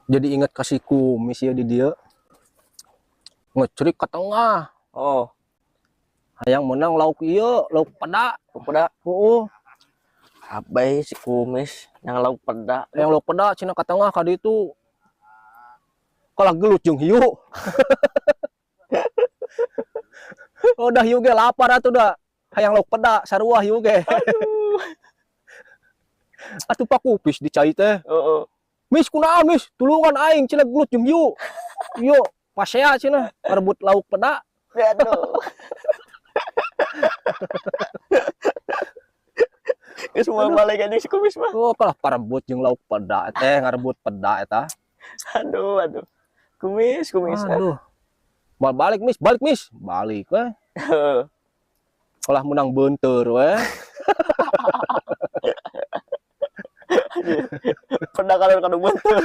Jadi ingat kasih kumis ya di dia. Ngecerik ke tengah. Oh, Hayang menang lauk ieu, lauk peda. Peda. Heeh, Abai si kumis yang lauk peda. Hayang lauk peda cenah ka tengah ka ditu. Kalah gelut jeung hiu. Oh, dah hiu ge lapar atuh da. Hayang lauk peda sarua hiu ge. Atuh Pak Kupis di cai teh. Heeh. Mis kunaon mis, tulungan aing cenah gelut jeung hiu. Yo, pasea cenah rebut lauk peda. Aduh. Geus moal balik anjing si kumis mah. Oh, kalah parebut jeung lauk peda teh, ngarebut peda eta. Aduh, aduh. Kumis, kumis. Aduh. Mal balik mis, balik mis, balik we. Heeh. Kalah menang beunteur we. Peda kalau kanu beunteur.